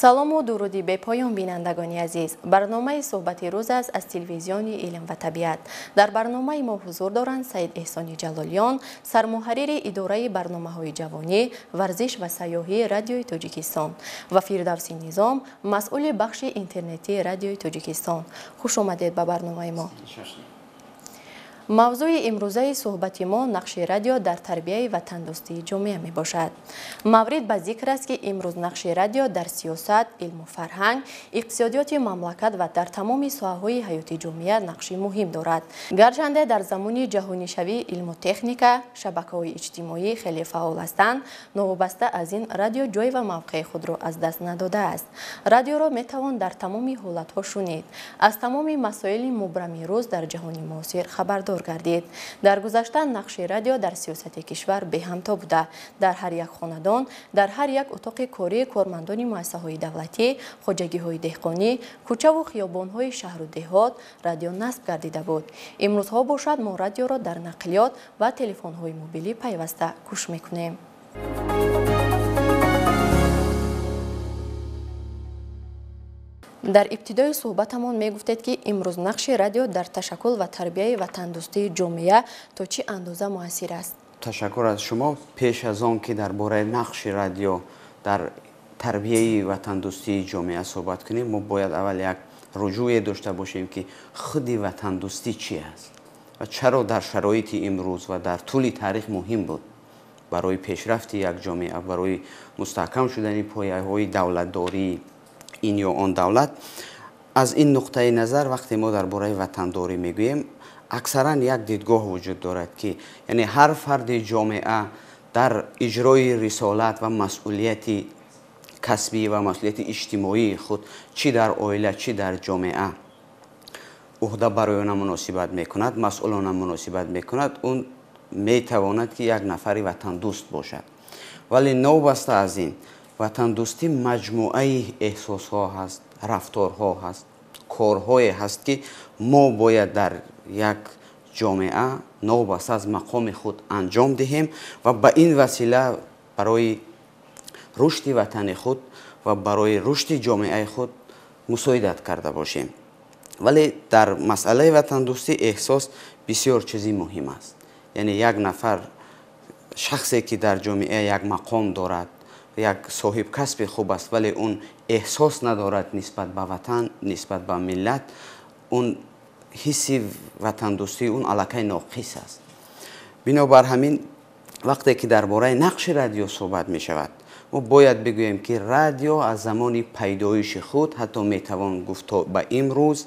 Салому дуруди бепоён, бинандагони азиз. Барномаи суҳбати рӯз аст аз телевизиони илм ва табиат. Дар барномаи мо ҳузур доранд Саид Эҳсони Ҷалолиён, сармуҳаррири идораи барномаҳои ҷавонӣ, варзиш ва сайёҳии Радиои Тоҷикистон, ва Фирдавси Низом, масъули бахши интернетии Радиои Тоҷикистон. Хуш омадед ба барномаи мо. Мавзӯи имрӯзаи суҳбати мо нақши радио дар тарбияи ватандӯстии ҷомеа мебошад. Маврид ба зикр аст, ки имрӯз нақши радио дар сиёсат, илму фарҳанг, иқтисодиёти мамлакат ва дар тамоми соҳаҳои ҳаёти ҷомеа нақши муҳим дорад. Гарчанде дар замони ҷаҳонишавии илму техника шабакаҳои иҷтимоӣ хеле фаъол ҳастанд, новобаста аз ин радио ҷой ва мавқеи худро аз даст надодааст. Радиоро метавон дар тамоми ҳолатҳо шунид, аз тамоми масоили мубрами рӯз дар ҷаҳони муосир хабардор гардид. Дар гузашта нақши радио дар сиёсати кишвар беҳамто буда. Дар ҳар як хонадон, дар ҳар як утоқи кории кормандони муассисаҳои давлатӣ, хоҷагиҳои деҳқонӣ, кӯчаву хиёбонҳои шаҳру деҳот радио насб гардида буд. Имрӯзҳо бошад, мо радиоро дар нақлиёт ва телефонҳои мобилӣ пайваста гӯш мекунем. Дар ибтидои суҳбатамон мегуфтед, ки имрӯз нақши радио дар ташаккул ва тарбияи ватандӯстии ҷомеа то чӣ андоза муассир аст? Ташаккур аз шумо. Пеш аз он ки дар бораи нақши радио дар тарбияи ватандӯстии ҷомеа суҳбат кунем, мо бояд аввал як руҷӯе дошта бошем, ки худи ватандӯстӣ чӣ аст ва чаро дар шароити имрӯз ва дар тӯли таърих муҳим буд барои пешрафти як ҷомеа, барои мустаҳкам шудани пояҳои давлатдории ин ё он давлат. Аз ин нуқтаи назар, вақте мо дар бораи ватандорӣ мегӯем, аксаран як дидгоҳ вуҷуд дорад, ки яъне ҳар фарди ҷомеа дар иҷрои рисолат ва масъулияти касбӣ ва масъулияти иҷтимоии худ, чӣ дар оила, чӣ дар ҷомеа, ӯҳда барои она муносибат мекунад, масъулона муносибат мекунад, он метавонад, ки як нафари ватандӯст бошад. Вале новобаста аз ин, ватандӯстӣ маҷмӯаи эҳсосҳо ҳаст, рафторҳо ҳаст, корҳое ҳаст, ки мо бояд дар як ҷомеа новобаста аз мақоми худ анҷом диҳем ва ба ин васила барои рушди ватани худ ва барои рушди ҷомеаи худ мусоидат карда бошем. Вале дар масъалаи ватандӯстӣ эҳсос бисёр чизи муҳим аст. Яъне як нафар шахсе, ки дар ҷомеа як мақом дорад, як соҳибкасби хуб аст, вале он эҳсос надорад нисбат ба ватан, нисбат ба миллат, он ҳисси ватандӯстии он аллакай ноқис аст. Бинобар ҳамин, вақте ки дар бораи нақши радио суҳбат мешавад, мо бояд бигӯем, ки радио аз замони пайдоиши худ, ҳатто метавон гуфт то ба имрӯз,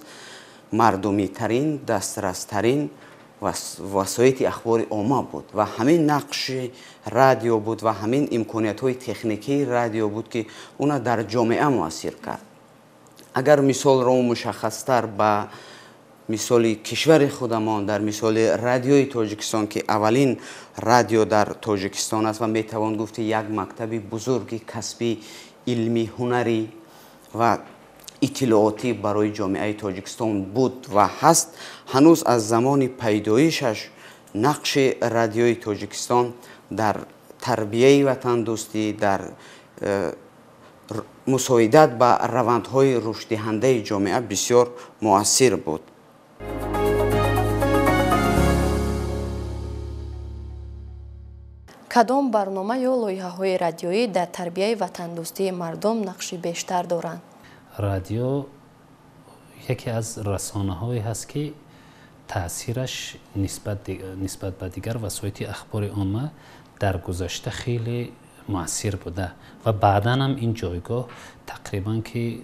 мардумитарин, дастрастарин васоити ахбори омма буд ва ҳамин нақши радио буд ва ҳамин имкониятҳои техникии радио буд, ки уна дар ҷомеа муассир кард. Агар мисолро мушаххастар ба мисоли кишвари худамон, дар мисоли Радиои Тоҷикистон, ки аввалин радио дар Тоҷикистон аст ва метавон гуфт, як мактаби бузурги касбӣ, илмӣ, ҳунарӣ ва иттилоотӣ барои ҷомеаи Тоҷикистон буд ва ҳаст, ҳанӯз аз замони пайдоишаш нақши Радиои Тоҷикистон дар тарбияи ватандӯстӣ, дар мусоидат ба равандҳои рушддиҳандаи ҷомеа бисёр муассир буд. Кадом барнома ё лоиҳаҳои радиоӣ дар тарбияи ватандӯстии мардум нақши бештар доранд? Радио яке аз расонаҳое ҳаст, ки таъсираш нисбат ба дигар васоити ахбори омма дар гузашта хеле муассир буда ва баъдан ҳам ин ҷойгоҳ тақрибан ки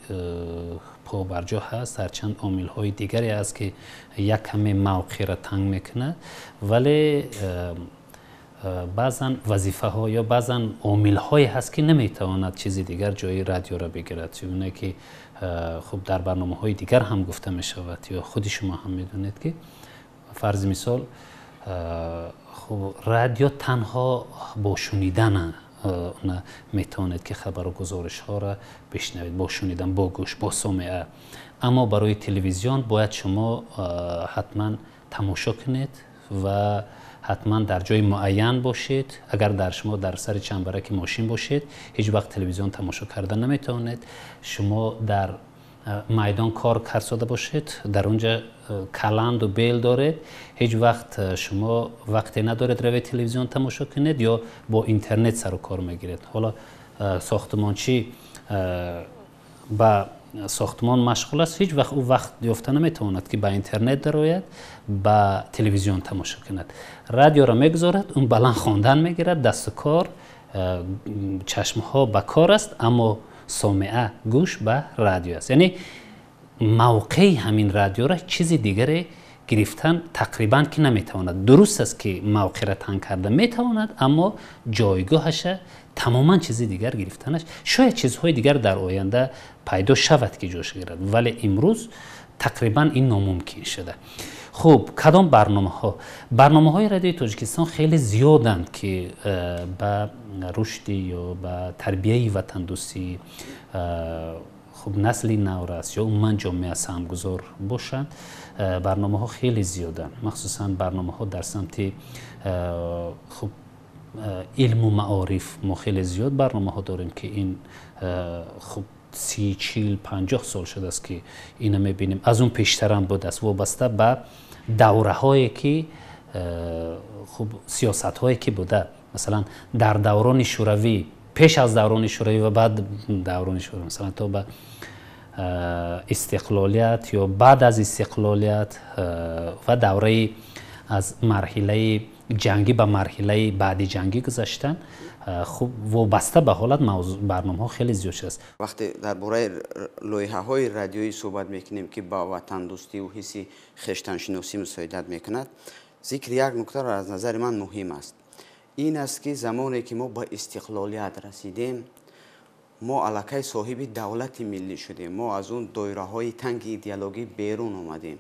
побарҷо ҳаст. Ҳарчанд омилҳои дигаре аст, ки як каме мавқеъро танг мекунад, вале баъзан вазифаҳо ё баъзан омилҳое ҳаст, ки наметавонад чизи дигар ҷои радиоро бигирад. Чуне ки хуб дар барномаҳои дигар ҳам гуфта мешавад ё худи шумо ҳам медонед, ки фарзи мисол, хуб, радио танҳо бо шунидан метавонед, ки хабару гузоришҳоро бишнавед, бо шунидан, бо гӯш, бо сомеа. Аммо барои телевизион бояд шумо ҳатман тамошо кунед ва ҳатман дар ҷои муайян бошед. Агар дар шумо дар сари чамбараки мошин бошед, ҳеҷ вақт телевизион тамошо карда наметавонед. Шумо дар майдон кор карсода бошед, дар онҷа каланду бел доред, ҳеҷ вақт шумо вақте надоред равед телевизион тамошо кунед ё бо интернет сару кор мегиред. Ҳоло сохтмончӣ ба сохтмон машғул аст, ҳеҷ вақт ӯ вақт ёфта наметавонад, ки ба интернет дарояд, ба телевизион тамошо кунад. Радиоро мегузорад, он баланд хондан мегирад, дасту кор, чашмҳо ба кор аст, аммо сомеа гӯш ба радио аст. Яъне мавқеи ҳамин радиоро чизи дигаре гирифтан тақрибан ки наметавонад. Дуруст аст, ки мавқеъро танг карда метавонад, аммо ҷойгоҳаша тамоман чизи дигар гирифтанаш, шояд чизҳои дигар дар оянда пайдо шавад, ки ҷош гирад, вале имрӯз тақрибан ин номумкин шуда. Хуб, кадом барномаҳо? Барномаҳои Радиои Тоҷикистон хеле зиёданд, ки ба рушди ё ба тарбияи ватандӯстӣ, хуб, насли наврас ё умуман ҷомеа саҳмгузор бошанд. Барномаҳо хеле зиёданд, махсусан барномаҳо дар самти, хуб, илму маориф. Мо хеле зиёд барномаҳо дорем, ки ин, хуб, 30, 40, 50 сол шудааст, ки ина мебинем, аз он пештарам будааст, вобаста ба давраҳое ки, хуб, сиёсатҳое ки буда, масалан, дар даврони Шӯравӣ, пеш аз даврони Шӯравӣ ва баъд даврони Шӯравӣ, масалан, то ба истиқлолият ё баъд аз истиқлолият ва давраи аз марҳилаи ҷангӣ ба марҳилаи баъди ҷангӣ гузаштан. Хуб, вобаста ба ҳолат барномаҳо хеле зиёд шудааст. Вақте дар бораи лоиҳаҳои радиоӣ суҳбат мекунем, ки ба ватандӯстиву ҳисси хештаншиносӣ мусоидат мекунад, зикри як нуктаро аз назари ман муҳим аст. Ин аст, ки замоне ки мо ба истиқлолият расидем, мо аллакай соҳиби давлати миллӣ шудем, мо аз он доираҳои танги идеологӣ берун омадем.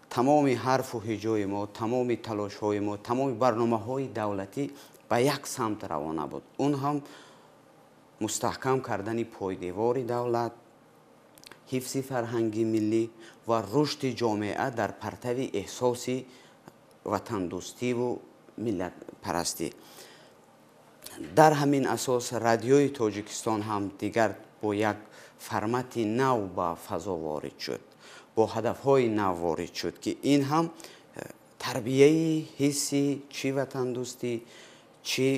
Тамоми ҳарфу ҳиҷои мо, тамоми талошҳои мо, тамоми барномаҳои давлатӣ ба як самт равона буд, он ҳам мустаҳкам кардани пойдевори давлат, ҳифзи фарҳанги миллӣ ва рушди ҷомеа дар партави эҳсоси ватандӯстиву миллатпарастӣ. Дар ҳамин асос Радиои Тоҷикистон ҳам дигар бо як формати нав ба фазо ворид шуд, бо ҳадафҳои нав ворид шуд, ки ин ҳам тарбияи ҳисси чӣ ватандӯстӣ, чӣ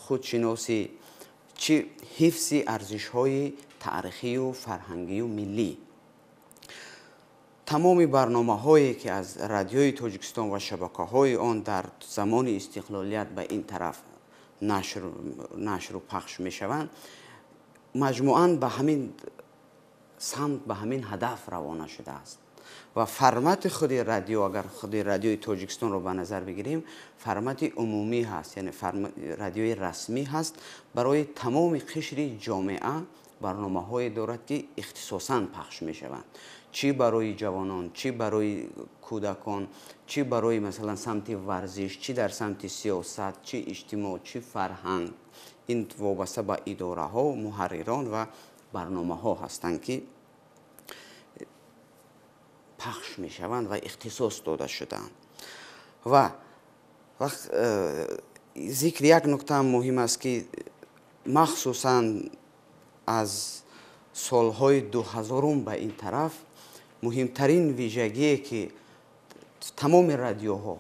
худшиносӣ, чӣ ҳифзи арзишҳои таърихию фарҳангию миллӣ. Тамоми барномаҳое, ки аз Радиои Тоҷикистон ва шабакаҳои он дар замони истиқлолият ба ин тараф нашру пахш мешаванд, маҷмӯан ба ҳамин самт, ба ҳамин ҳадаф равона шудааст. Ва формати худи радио, агар худи Радиои Тоҷикистонро ба назар бигирем, формати умумӣ ҳаст, яъне радиои расмӣ ҳаст, барои тамоми қишри ҷомеа барномаҳое дорад, ки ихтисосан пахш мешаванд, чӣ барои ҷавонон, чӣ барои кӯдакон, чӣ барои, масалан, самти варзиш, чӣ дар самти сиёсат, чӣ иҷтимоъ, чӣ фарҳанг. Ин вобаста ба идораҳо, муҳаррирон ва барномаҳо ҳастанд, ки пахш мешаванд ва ихтисос дода шудаанд. Ва зикри як нуктаам муҳим аст, ки махсусан аз солҳои 2000-ум ба ин тараф муҳимтарин вижагие, ки тамоми радиоҳо,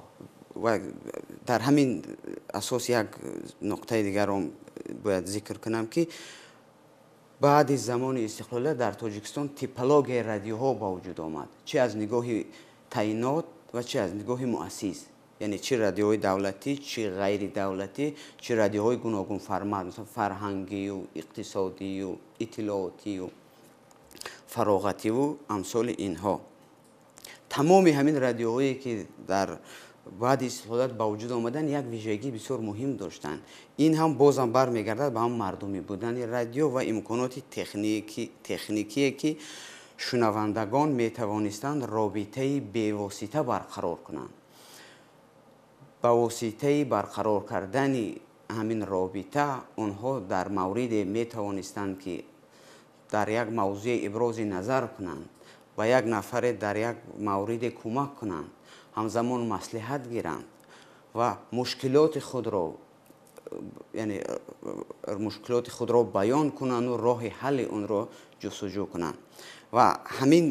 ва дар ҳамин асос як нуқтаи дигарро бояд зикр кунам, ки баъди замони истиқлолият дар Тоҷикистон типологияи радиоҳо ба вуҷуд омад, чӣ аз нигоҳи таъинот ва чӣ аз нигоҳи муассис, яъне чӣ радиоҳои давлатӣ, чӣ ғайридавлатӣ, чӣ радиоҳои гуногунформат, масалан, фарҳангию иқтисодию иттилоотию фароғативу амсоли инҳо. Тамоми ҳамин радиоҳое, ки дар баъди истиқлолият ба вуҷуд омадан, як вижагии бисёр муҳим доштанд. Ин ҳам бозам бармегардад ба ҳам мардумӣ будани радио ва имконоти техникие, ки шунавандагон метавонистанд робитаи бевосита барқарор кунанд. Ба воситаи барқарор кардани ҳамин робита онҳо дар мавриде метавонистанд, ки дар як мавзӯе ибрози назар кунанд, ба як нафаре дар як мавриде кӯмак кунанд, ҳамзамон маслиҳат гиранд. ва мушкилоти худро, яъне мушкилоти худро баён кунанд ва роҳи ҳалли онро ҷустуҷӯ кунанд. Ва ҳамин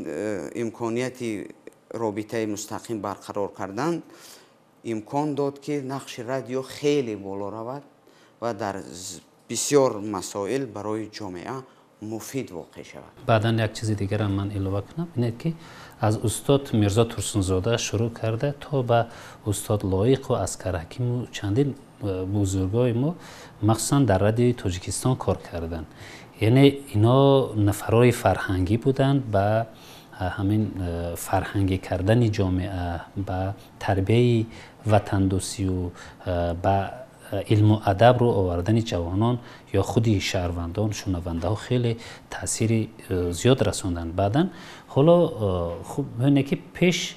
имконияти робитаи мустақим барқарор кардан имкон дод, ки нақши радио хеле боло равад ва дар бисёр масоил барои ҷомеа муфид воқеъ шавад. Баъдан як чизи дигарам ман илова кунам, ине ки аз устод Мирзо Турсунзода шурӯъ карда то ба устод Лоиқу Аскар Ҳакиму чандин бузургои мо махсусан дар радиои Тоҷикистон кор карданд. Яъне ино нафарои фарҳангӣ буданд, ба ҳамин фарҳангӣ кардани ҷомеа, ба тарбияи ватандӯстию ба илму адабро овардани ҷавонон ё худи шаҳрвандон, шунавандаҳо хеле таъсири зиёд расонданд. Баъдан ҳоло хуб бибинед, ки пеш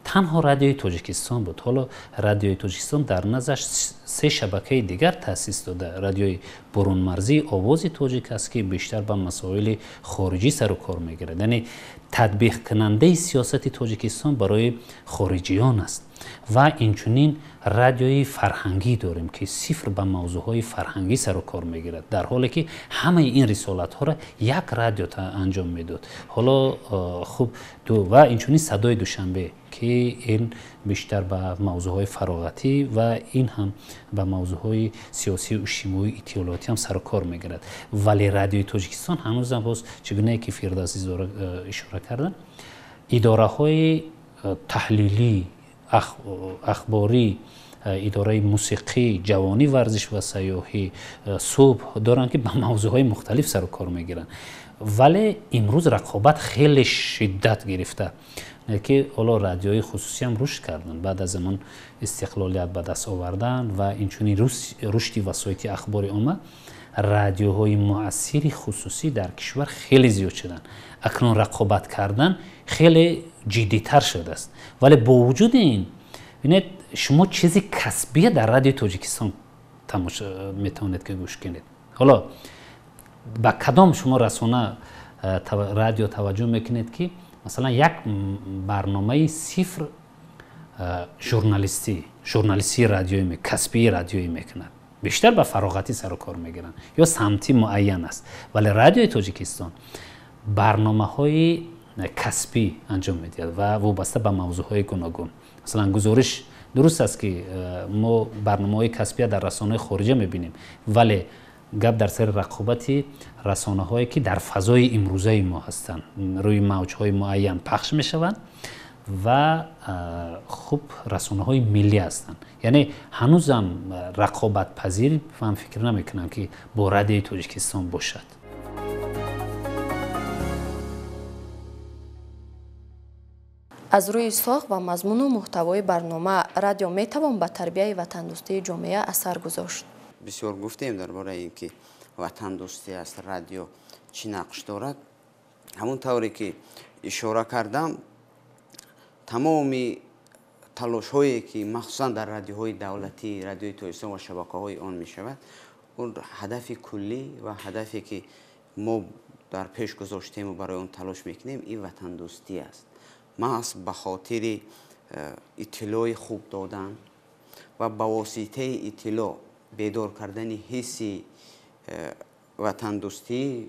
танҳо радиои Тоҷикистон буд. Ҳоло радиои Тоҷикистон дар наздаш се шабакаи дигар таъсис дода. Радиои бурунмарзии Овози Тоҷик аст, ки бештар ба масоили хориҷӣ сару кор мегирад, яъне татбиқкунандаи сиёсати Тоҷикистон барои хориҷиён аст. Ва инчунин радиои фарҳангӣ дорем, ки сифр ба мавзӯъҳои фарҳангӣ сару кор мегирад, дар ҳоле ки ҳамаи ин рисолатҳоро як радио анҷом медод. Ҳоло хуб ва инчунин Садои Душанбе, ки ин бештар ба мавзӯъҳои фароғатӣ ва ин ҳам ба мавзӯъҳои сиёсию иҷтимоӣ иттилоотӣ ҳам сару кор мегирад. Вале радиои Тоҷикистон ҳанӯзам боз, чӣ гунае ки Фирдавс ишора карданд, идораҳои таҳлилӣ, ахборӣ, идораи мусиқӣ, ҷавонӣ, варзиш ва сайёҳӣ, субҳ доранд, ки ба мавзӯъҳои мухталиф сару кор мегиранд. Вале имрӯз рақобат хеле шиддат гирифта, ки ҳоло радиои хусусӣ ҳам рушд карданд баъд аз замон истиқлолият ба даст овардан ва инчунин рушди васоити ахбори омма, радиоҳои муассири хусусӣ дар кишвар хеле зиёд шуданд. Акнун рақобат кардан хеле ҷиддитар шудааст. Вале бо вуҷуди ин, бинед, шумо чизи касбия дар радиои Тоҷикистон тамошо метавонед, ки гӯш кунед. Ҳоло ба кадом шумо расона радио таваҷҷӯҳ мекунед, ки масалан як барномаи сифр журналистӣ, журналистии радиоӣ, касбии радиоӣ мекунад? Бештар ба фароғатӣ сару кор мегиранд ё самти муайян аст. Вале радиои Тоҷикистон барномаҳои касбӣ анҷом медиҳад ва вобаста ба мавзӯъҳои гуногун. Масалан, гузориш, дуруст аст, ки мо барномаҳои касбия дар расонаҳои хориҷа мебинем, вале гап дар сари рақобати расонаҳое, ки дар фазои имрӯзаи мо ҳастанд, рӯи мавҷҳои муайян пахш мешаванд ва хуб расонаҳои миллӣ ҳастанд. Яъне ҳанӯзам рақобатпазир ман фикр намекунам, ки бо радиои Тоҷикистон бошад. Аз рӯи сохт ва мазмуну муҳтавои барнома радио метавон ба тарбияи ватандӯстии ҷомеа асар гузошт. Бисёр гуфтем дар бораи ин ки ватандӯстӣ аст, радио чӣ нақш дорад. Ҳамон тавре ки ишора кардам, тамоми талошҳое ки махсусан дар радиоҳои давлатӣ, радиои Тоҷикистон ва шабакаҳои он мешавад, он ҳадафи куллӣ ва ҳадафе ки мо дар пеш гузоштему барои он талош мекунем, ин ватандӯстӣ аст. Маҳз ба хотири иттилои хуб додан ва ба воситаи иттилоъ бедор кардани ҳисси ватандӯстии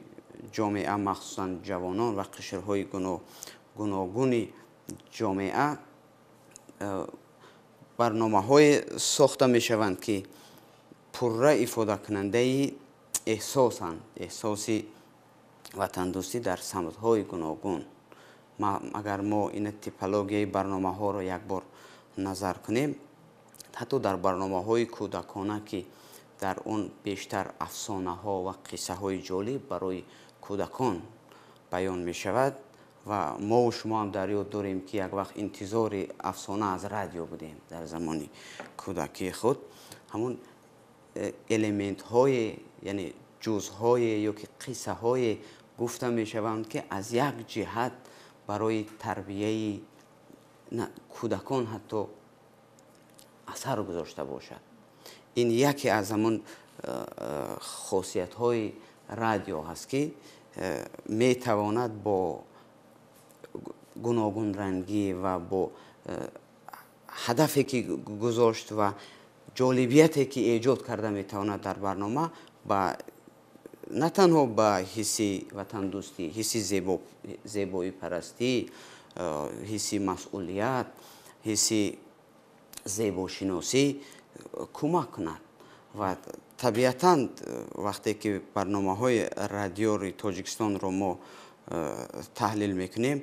ҷомеа, махсусан ҷавонон ва қишрҳои гуногуни ҷомеа, барномаҳое сохта мешаванд, ки пурра ифодакунандаи эҳсосанд, эҳсоси ватандӯстӣ дар самтҳои гуногун. Агар мо ин типологияи барномаҳоро як бор назар кунем, ҳатто дар барномаҳои кӯдакона, ки дар он бештар афсонаҳо ва қиссаҳои ҷолиб барои кӯдакон баён мешавад, ва мову шумо ҳам дар ёд дорем, ки як вақт интизори афсона аз радио будем дар замони кӯдакии худ, ҳамон элементҳое, яъне ҷузъҳое ё ки қиссаҳое гуфта мешаванд, ки аз як ҷиҳат барои тарбияи кӯдакон ҳатто асар гузошта бошад. Ин яке аз ҳамон хосиятҳои радио ҳаст, ки метавонад бо гуногунрангӣ ва бо ҳадафе ки гузошт ва ҷолибияте ки эҷод карда метавонад дар барнома ба на танҳо ба ҳисси ватандӯстӣ, ҳисси зебоипарастӣ, ҳисси масъулият, ҳисси зебошиносӣ кӯмак кунад. Ва табиатан вақте ки барномаҳои радиои Тоҷикистонро мо таҳлил мекунем,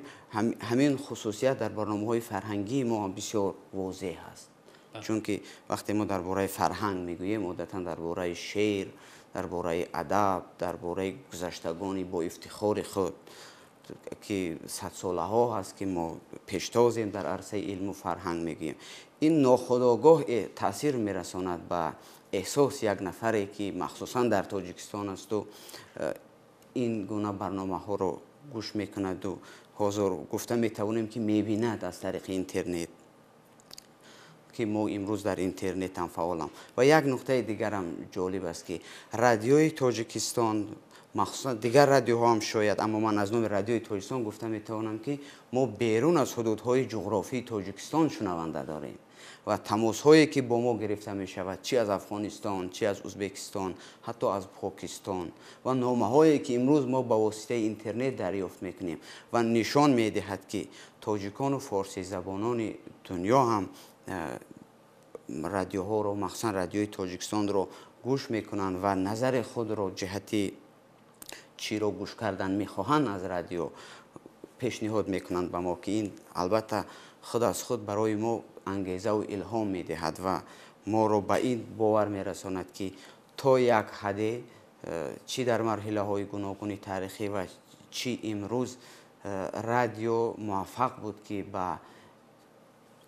ҳамин хусусият дар барномаҳои фарҳангии мо ҳам бисёр возеҳ аст. Чунки вақте мо дар бораи фарҳанг мегӯем, одатан дар бораи шеър, дар бораи адаб, дар бораи гузаштагони бо ифтихори худ, ки садсолаҳо ҳаст ки мо пештозем дар арсаи илму фарҳанг мегӯем. Ин нохудогоҳ таъсир мерасонад ба эҳсоси як нафаре ки махсусан дар Тоҷикистон асту ин гуна барномаҳоро гӯш мекунаду ҳозир гуфта метавонем ки мебинад аз тариқи интернет, ки мо имрӯз дар интернет ҳам фаъолам. Ва як нуқтаи дигарам ҷолиб аст, ки радиои Тоҷикистон, махсусан дигар радиоҳо ҳам шояд, аммо ман аз номи радиои Тоҷикистон гуфта метавонам, ки мо берун аз ҳудудҳои ҷуғрофии Тоҷикистон шунаванда дорем ва тамосҳое ки бо мо гирифта мешавад, чи аз Афғонистон, чи аз Узбекистон, ҳатто аз Покистон, ва номаҳое ки имрӯз мо ба воситаи интернет дарёфт мекунем ва нишон медиҳад, ки тоҷикону форсизабонони дунё ҳам радиоҳоро, махсусан радиои Тоҷикистонро гӯш мекунанд ва назари худро ҷиҳати чиро гӯш кардан мехоҳанд аз радио пешниҳод мекунанд ба мо, ки ин албатта худ аз худ барои мо ангезаву илҳом медиҳад ва моро ба ин бовар мерасонад, ки то як ҳадде чӣ дар марҳилаҳои гуногуни таърихӣ ва чӣ имрӯз радио муваффақ буд, ки ба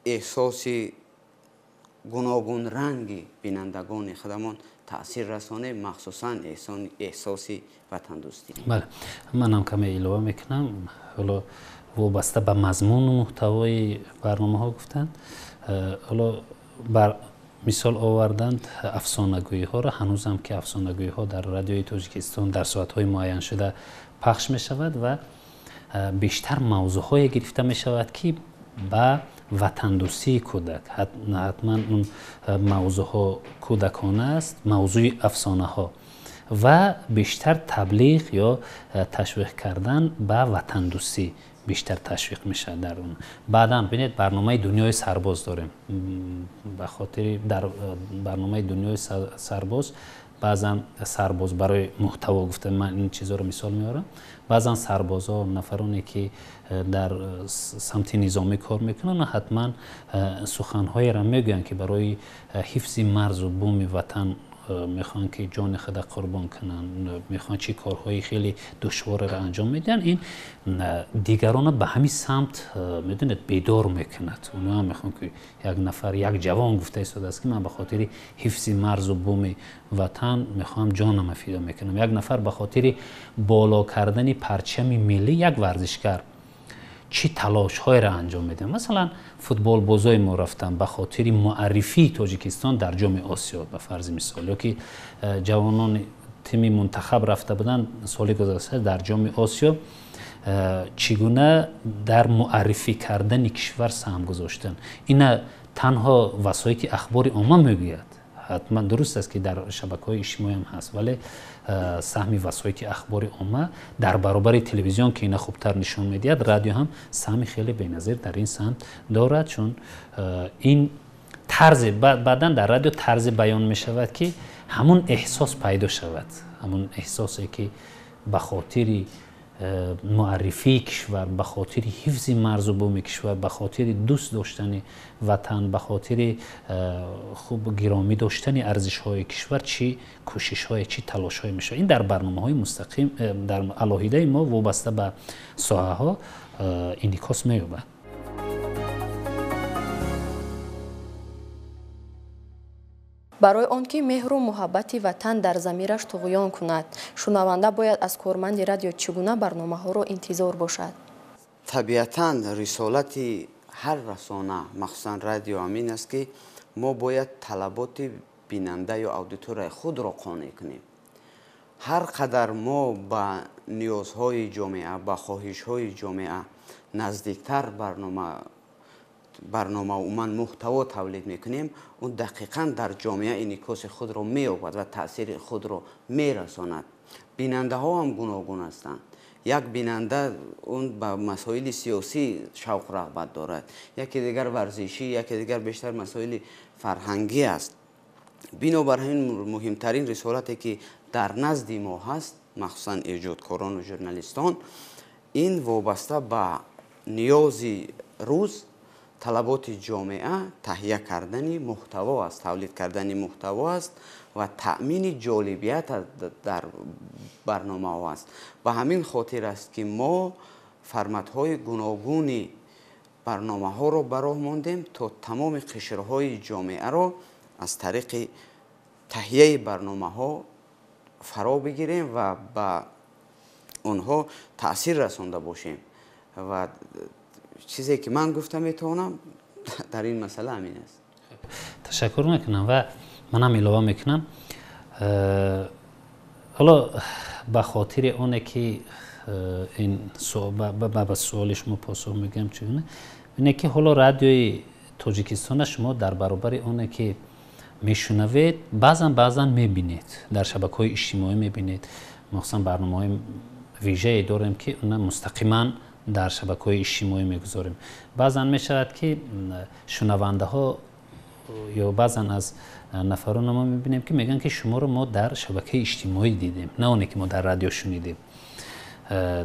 эҳсоси гуногунранги бинандагони худамон таъсир расонем, махсусан эҳсоси ватандӯстӣ. Бале, манам каме илова мекунам. Ҳоло вобаста ба мазмуну муҳтавои барномаҳо гуфтанд, ҳоло бар мисол оварданд афсонагӯиҳоро. Ҳанӯзам ки афсонагӯиҳо дар радиои Тоҷикистон дар соатҳои муайяншуда пахш мешавад ва бештар мавзӯъҳое гирифта мешавад, ки ба ватандӯстии кӯдак, ҳатман он мавзӯъҳо кӯдакона аст, мавзӯи афсонаҳо, ва бештар таблиғ ё ташвиқ кардан ба ватандӯстӣ бештар ташвиқ мешавад дар он. Баъдан бинед, барномаи дунёи сарбоз дорем. Ба хотири дар барномаи дунёи сарбоз баъзан сарбоз барои муҳтаво гуфта, ман ин чизҳоро мисол меорам, баъзан сарбозо, нафароне ки дар самти низомӣ кор мекунанд, ҳатман суханҳоеро мегӯянд, ки барои ҳифзи марзу буми ватан мехоҳанд ки ҷони худа қурбон кунанд, мехоҳанд чӣ корҳои хеле душвореро анҷом медиҳанд. Ин дигаронро ба ҳамин самт, медонед, бедор мекунад. Онҳо ҳам мехоҳанд, ки як нафар, як ҷавон гуфта истодааст, ки ман ба хотири ҳифзи марзу буми ватан мехоҳам ҷонама фидо мекунам. Як нафар ба хотири боло кардани парчами миллӣ, як варзишгар чӣ талошҳоеро анҷом медиҳанд. Масалан, футболбозои мо рафтанд ба хотири муаррифии Тоҷикистон дар ҷоми Осиё, ба фарзи мисол, ё ки ҷавонони тими мунтахаб рафта буданд соли гузашта дар ҷоми Осиё, чӣ гуна дар муаррифӣ кардани кишвар саҳм гузоштанд. Ина танҳо васоити ахбори омма мегӯяд. Ҳатман дуруст аст, ки дар шабакаҳои иҷтимоӣ ҳам ҳаст, вале саҳми васоити ахбори омма дар баробари телевизион, ки ина хубтар нишон медиҳад, радио ҳам саҳми хеле беназир дар ин самт дорад, чун ин тарзи баъдан дар радио тарзи баён мешавад, ки ҳамун эҳсос пайдо шавад, ҳамун эҳсосе ки ба хотири муаррифии кишвар, ба хотири ҳифзи марзу буми кишвар, ба хотири дӯст доштани ватан, ба хотири хуб гиромӣ доштани арзишҳои кишвар чӣ кӯшишҳое, чӣ талошҳое мешавад. Ин дар барномаҳои мустақим, дар алоҳидаи мо вобаста ба соҳаҳо инъикос меёбад. Барои он ки меҳру муҳаббати ватан дар замираш туғён кунад, шунаванда бояд аз корманди радио чӣ гуна барномаҳоро интизор бошад? Табиатан рисолати ҳар расона, махсусан радио, ҳамин аст, ки мо бояд талаботи бинанда ё аудиторияи худро қонеъ кунем. Ҳар қадар мо ба ниёзҳои ҷомеа, ба хоҳишҳои ҷомеа наздиктар барнома Барнома умуман муҳтаво тавлид мекунем, он дақиқан дар ҷомеа инъикоси худро меёбад ва таъсири худро мерасонад. Бинандаҳо ҳам гуногун ҳастанд. Як бинанда он ба масоили сиёсӣ шавқу рағбат дорад, яке дигар варзишӣ, яке дигар бештар масоили фарҳангӣ аст. Бинобар ҳамин муҳимтарин рисолате ки дар назди мо ҳаст, махсусан эҷодкорону журналистон, ин вобаста ба ниёзи рӯз, талаботи ҷомеа таҳия кардани муҳтаво аст, тавлид кардани муҳтаво аст ва таъмини ҷолибият дар барномаҳо аст. Ба ҳамин хотир аст ки мо форматҳои гуногуни барномаҳоро ба роҳ мондем то тамоми қишрҳои ҷомеаро аз тариқи таҳияи барномаҳо фаро бигирем ва ба онҳо таъсир расонда бошем. Ва чизе ки ман гуфта метавонам дар ин масъала ҳамин аст. Ташаккур мекунам ва манам илова мекунам. Ҳоло ба хотири оне ки ин ба суоли шумо посух мегӯям, чигуна ине ки ҳоло радиои Тоҷикистона шумо дар баробари оне ки мешунавед, баъзан баъзан мебинед, дар шабакаҳои иҷтимоӣ мебинед. Махсусан барномаҳои вижае дорем ки она мустақиман дар шабакаҳои иҷтимоӣ мегузорем. Баъзан мешавад ки шунавандаҳо ё баъзан аз нафарон мо мебинем ки мегӯянд ки шуморо мо дар шабакаи иҷтимоӣ дидем, на оне ки мо дар радио шунидем.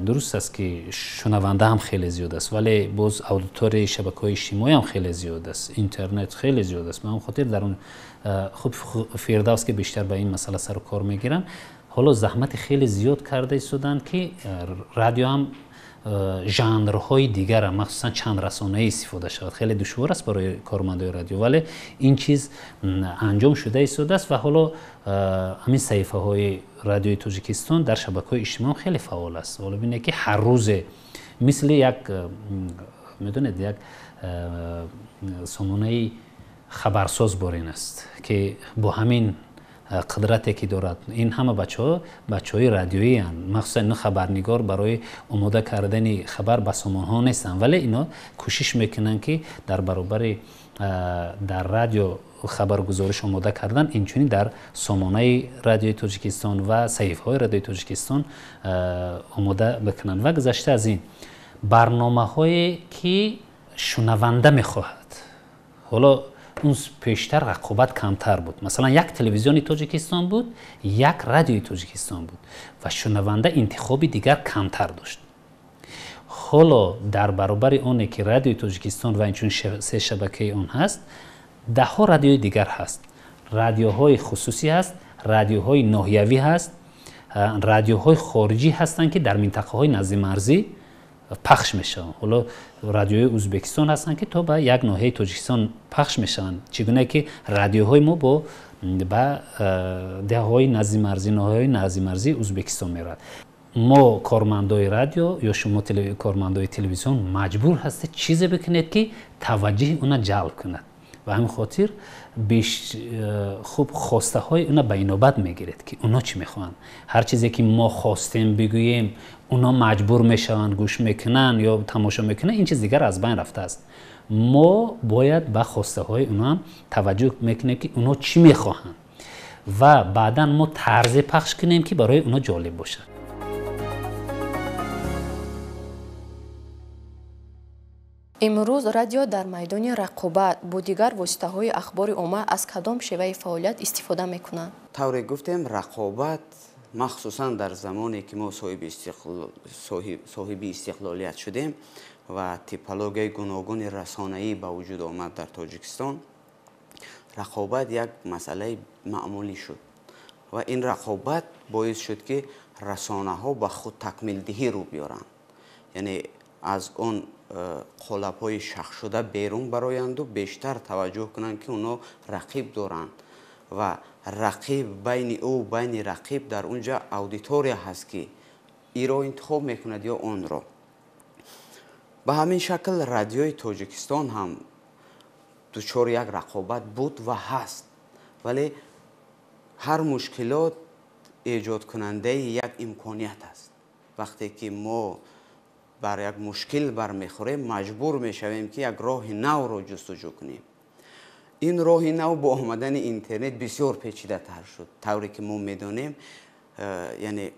Дуруст аст ки шунаванда ҳам хеле зиёд аст, вале боз аудиторияи шабакаҳои иҷтимоӣ ҳам хеле зиёд аст, интернет хеле зиёд аст. Ба ҳамин хотир дар он хуб Фирдавс ки бештар ба ин масъала сару кор мегиранд, ҳоло заҳмати хеле зиёд карда истоданд ки радио ҳам жанрҳои дигара, махсусан чанд расонаӣ истифода шавад. Хеле душвор аст барои кормандои радио, вале ин чиз анҷом шуда истодааст ва ҳоло ҳамин саҳифаҳои радиои Тоҷикистон дар шабакаҳои иҷтимоӣ хеле фаъол аст. Ҳоло бинед ки ҳар рӯзе мисли як, медонед, як сомонаи хабарсоз борин аст ки бо ҳамин қудрате ки дорад. Ин ҳама бачаҳо бачаҳои радиоиянд, махсусан ино хабарнигор барои омода кардани хабар ба сомонҳо нестанд, вале ино кӯшиш мекунанд ки дар баробари дар радио хабаргузориш омода кардан, инчунин дар сомонаи радиои Тоҷикистон ва саҳифаҳои радиои Тоҷикистон омода бикунанд. Ва гузашта аз ин барномаҳое ки шунаванда мехоҳад. Ҳоло он пештар рақобат камтар буд. Масалан, як телевизиони Тоҷикистон буд, як радиои Тоҷикистон буд ва шунаванда интихоби дигар камтар дошт. Ҳоло дар баробари оне ки радиои Тоҷикистон ва инчунин се шабакаи он ҳаст, даҳҳо радиои дигар ҳаст. Радиоҳои хусусӣ ҳаст, радиоҳои ноҳиявӣ ҳаст, радиоҳои хориҷӣ ҳастанд ки дар минтақаҳои наздимарзӣ пахш мешаванд. Ҳоло радиои Ӯзбекистон ҳастанд ки то ба як ноҳияи Тоҷикистон пахш мешаванд. Чӣ гуна ки радиоҳои мо ба деҳаҳои наздимарзӣ, ноҳияҳои наздимарзии Ӯзбекистон меравад. Мо кормандои радио ё шумо кормандои телевизион маҷбур ҳастед чизе бикунед ки таваҷҷӯҳи уна ҷалб кунад. Ба ҳамин хотир хуб хостаҳои уна ба инобат мегиред ки уно чӣ мехоҳанд. Ҳар чизе ки мо хостем бигӯем, уно маҷбур мешаванд, гӯш мекунанд ё тамошо мекунанд, ин чиз дигар аз байн рафтааст. Мо бояд ба хостаҳои уно ҳам таваҷҷӯҳ мекунем ки уно чӣ мехоҳанд ва баъдан мо тарзе пахш кунем ки барои уно ҷолиб бошад. Имрӯз радио дар майдони рақобат бо дигар воситаҳои ахбори омма аз кадом шеваи фаъолият истифода мекунанд? Тавре гуфтем, рақобат махсусан дар замоне ки мо соҳиби истиқлолият шудем ва типологияи гуногуни расонаӣ ба вуҷуд омад дар Тоҷикистон, рақобат як масъалаи маъмулӣ шуд ва ин рақобат боис шуд ки расонаҳо ба худ такмилдиҳӣ рӯ биёранд, яъне аз он қолабҳои шахшуда берун бароянду бештар таваҷҷӯҳ кунанд ки онҳо рақиб доранд ва рақиб байни ӯ байни рақиб дар унҷа аудитория ҳаст ки иро интихоб мекунад ё онро. Ба ҳамин шакл радиои Тоҷикистон ҳам дучори як рақобат буд ва ҳаст, вале ҳар мушкилот эҷодкунандаи як имконият аст. Вақте ки мо бар як мушкил бармехӯрем, маҷбур мешавем, ки як роҳи навро ҷустуҷӯ кунем. Ин роҳи нав бо омадани интернет бисёр печидатар шуд. Тавре ки мо медонем, яъне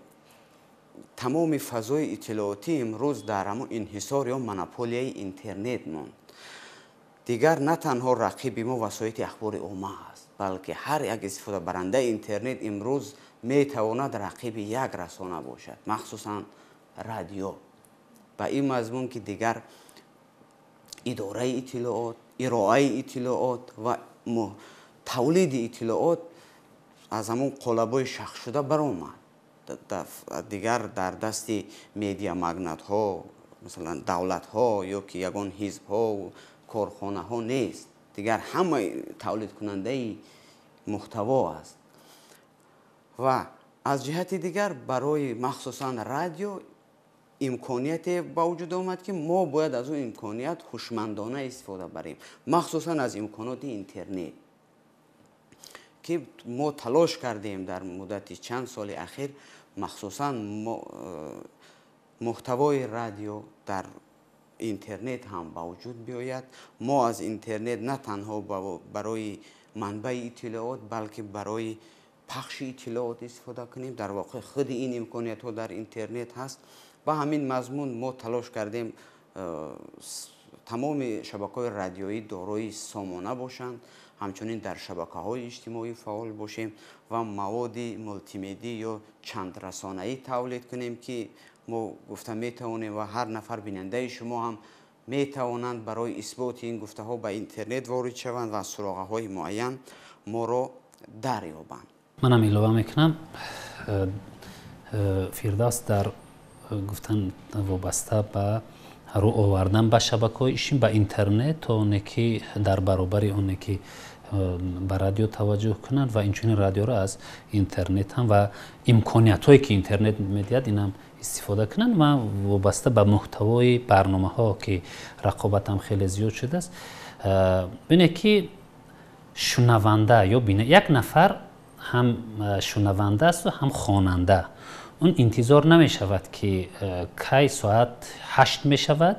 тамоми фазои иттилоотӣ имрӯз дар ҳамон инҳисор ё монополияи интернет монд. Дигар на танҳо рақиби мо васоити ахбори омма аст, балки ҳар як истифодабарандаи интернет имрӯз метавонад рақиби як расона бошад, махсусан радио. Ба ин мазмун ки дигар идораи иттилоот, ироаи иттилоот ва тавлиди иттилоот аз ҳамон қолабҳои шахсшуда баромад. Дигар дар дасти медиамагнатҳо, масалан давлатҳо ё ки ягон ҳизбҳо, корхонаҳо нест. Дигар ҳама тавлидкунандаи муҳтаво аст. Ва аз ҷиҳати дигар барои махсусан радио имконияте ба вуҷуд омад, ки мо бояд аз он имконият ҳушмандона истифода барем, махсусан аз имконоти интернет, ки мо талош кардем дар муддати чанд соли ахир махсусан муҳтавои радио дар интернет ҳам ба вуҷуд биёяд. Мо аз интернет на танҳо барои манбаи иттилоот, балки барои пахши иттилоот истифода кунем. Дар воқеъ худи ин имкониятҳо дар интернет ҳаст. Ба ҳамин мазмун мо талош кардем тамоми шабакаҳои радиоӣ дорои сомона бошанд, ҳамчунин дар шабакаҳои иҷтимоӣ фаъол бошем ва маводи мултимедӣ ё чандрасонаӣ тавлид кунем, ки мо гуфта метавонем ва ҳар нафар бинандаи шумо ҳам метавонанд барои исботи ин гуфтаҳо ба интернет ворид шаванд ва суроғаҳои муайян моро дарёбанд. Манам илова мекунам, Фирдавс дар гуфтан вобаста ба рӯ овардан ба шабакаҳои иҷтимоӣ, ба интернет, то оне ки дар баробари оне ки ба радио таваҷҷӯҳ кунанд ва инчунин радиоро аз интернет ҳам ва имкониятҳое ки интернет медиҳад инам истифода кунанд. Ва вобаста ба муҳтавои барномаҳо ки рақобат ҳам хеле зиёд шудааст, бинед ки шунаванда ё як нафар ҳам шунаванда аст ва ҳам хонанда. Он интизор намешавад ки кай соат 8 мешавад,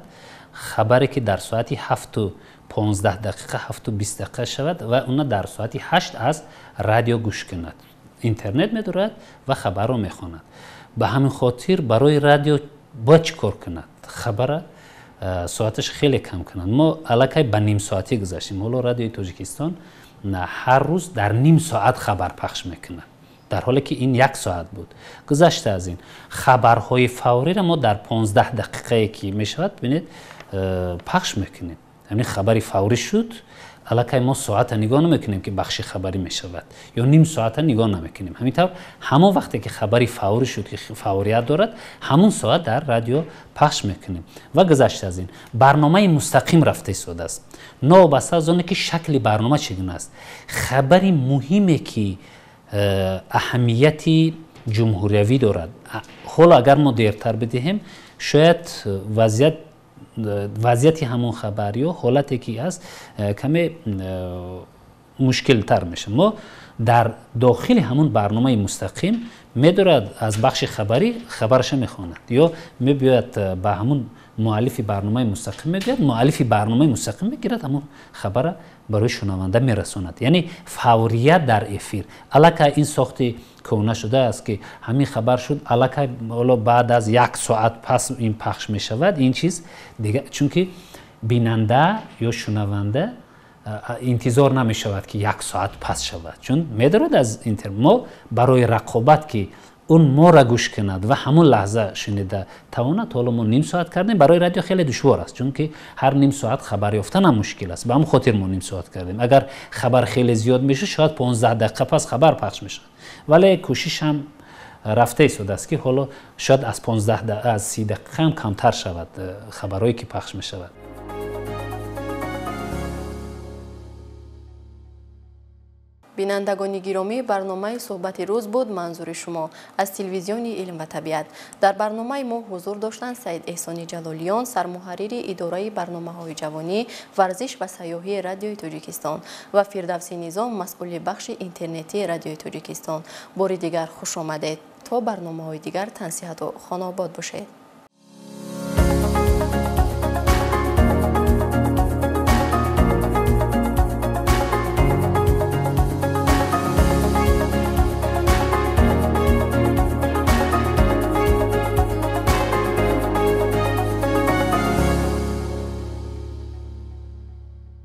хабаре ки дар соати 7:15 дақиқа, 7:20 дақиқа шавад ва она дар соати 8 аз радио гӯш кунад. Интернет медорад ва хабарро мехонад. Ба ҳамин хотир барои радио бояд чӣ кор кунад? Хабара соаташ хеле кам кунад. Мо аллакай ба ним соатӣ гузаштем. Ҳоло радиои Тоҷикистон ҳар рӯз дар ним соат хабар пахш мекунад, дар ҳоле ки ин як соат буд. Гузашта аз ин хабарҳои фавриро мо дар 15 дақиқае ки мешавад, бинед, пахш мекунем. Ҳамин хабари фаврӣ шуд, аллакай мо соата нигоҳ намекунем ки бахши хабарӣ мешавад ё ним соата нигоҳ намекунем. Ҳамин тавр ҳамон вақте ки хабари фаврӣ шуд, ки фаврият дорад, ҳамон соат дар радио пахш мекунем. Ва гузашта аз ин барномаи мустақим рафта истодааст. Новобаста аз оне ки шакли барнома чӣ гуна аст, хабари муҳиме ки аҳамияти ҷумҳуриявӣ дорад, ҳоло агар мо дертар бидиҳем, шояд вазъияти ҳамон хабар ё ҳолате ки аст каме мушкилтар мешавад. Мо дар дохили ҳамон барномаи мустақим медорад аз бахши хабарӣ хабараша мехонад ё мебиёяд ба ҳамон муаллифи барномаи мустақим мегӯяд, муаллифи барномаи мустақим мегирад ҳамон хабара барои шунаванда мерасонад. Яъне фаврият дар эфир. Аллакай ин сохти кӯҳна шудааст ки ҳамин хабар шуд, аллакай ҳоло баъд аз як соат пас ин пахш мешавад. Ин чиз дига, чунки бинанда ё шунаванда интизор намешавад ки як соат пас шавад, чун медорад аз интернет. Мо барои рақобат ки он моро гӯш кунад ва ҳамон лаҳза шунида тавонад, ҳоло мо ним соат кардем. Барои радио хеле душвор аст, чунки ҳар ним соат хабар ёфтан ҳам мушкил аст. Ба ҳамон хотир мо ним соат кардем. Агар хабар хеле зиёд мешуд, шояд 15 дақиқа пас хабар пахш мешуд. Вале кӯшиш ҳам рафта истодааст ки ҳоло шояд аз 15 аз 30 дақиқа ҳам камтар шавад хабарҳое ки пахш мешавад. Бинандагони гиромӣ, барномаи суҳбати рӯз буд манзури шумо аз телевизиони илм ва табиат. Дар барномаи мо ҳузур доштанд Саид Эҳсони Ҷалолиён, сармуҳаррири идораи барномаҳои ҷавонӣ, варзиш ва сайёҳии радиои Тоҷикистон ва Фирдавси Низом, масъули бахши интернетии радиои Тоҷикистон. Бори дигар хуш омадед. То барномаҳои дигар тансиҳату хонаобод бошед.